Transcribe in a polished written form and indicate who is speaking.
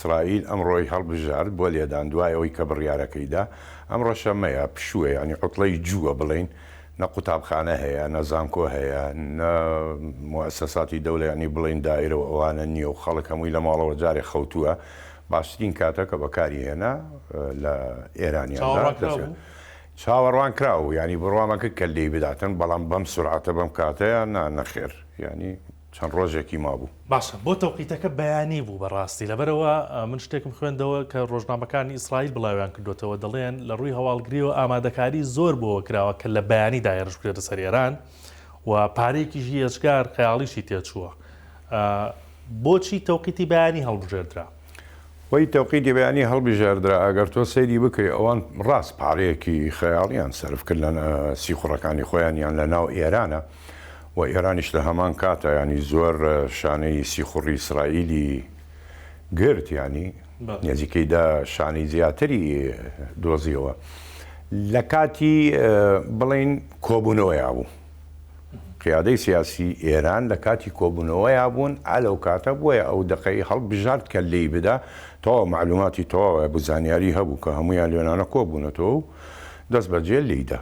Speaker 1: ئیسرائیل ئەمڕۆی هەڵبژارد بۆ لێدان دوای ئەوەی کە بڕیارەکەی دا؟ ئەمڕۆ شەممەیە، پشووە یانی عوتڵەی جووە بڵێین، نە قوتابخانە هەیە، نە زانکۆ هەیە، نە موئەسەساتی دەولە یانی بڵێین دائیرە و ئەوانە نییە و خەڵک هەمووی لە ماڵەوە جارێ خەوتووە، باشترین کاتە کە بەکاری هێنا لە ئێرانیاندا
Speaker 2: چاوەڕوانکراو بوو؟
Speaker 1: چاوەڕوانکراو بوو، یانی بڕوامان کرد کە لێی بداتن، بەڵام بەم سورعەتە بەم کاتەیە نا نەخێر، یانی چەند ڕۆژێکی مابوو.
Speaker 2: باشە بۆ تەوقیتەکە بەیانی بوو بەڕاستی لەبەرئەوە من شتێکم خوێندەوە کە ڕۆژنامەکانی ئیسرائیل بڵاویان کردۆتەوە دەڵێن لە ڕووی هەواڵگریەوە ئامادەکاری زۆر بۆوە کراوە کە لە بەیانیدا هێرش بکرێتە سەر ئێران و پارەیەکیشی ئێجگار خەیاڵیشی تێچووە بۆچی تەوقیتی بەیانی هەڵبژێردرا؟
Speaker 1: وەی تەوقیتی بەیانی هەڵبژێردرا ئەگەر تۆ سەیری بکەی ئەوان ڕاست پارەیەکی خەیاڵیان سەرف کرد لە سیخوڕەکانی خۆیان یان لە ناو ئێرانە و ئێرانیش لە هەمان کاتا یانی زۆر شانەی سیخوڕی ئیسرائیلی گرت یانی نزیکەی 10 شانەی زیاتری دۆزیەوە لە کاتی بڵین کۆبوونەوەیا بوو قیادەی سیاسی ئێران لە کاتی کۆبوونەوەیا بوون ئا لەو کاتە بۆیە ئەو دەقەی هەڵبژارد کە لێی بدا تەواو مەعلوماتی تەواو هەبوو زانیاری هەبوو کە هەموویان لێنانە کۆبوونەتەوە و دەست بەجێ لێیدا.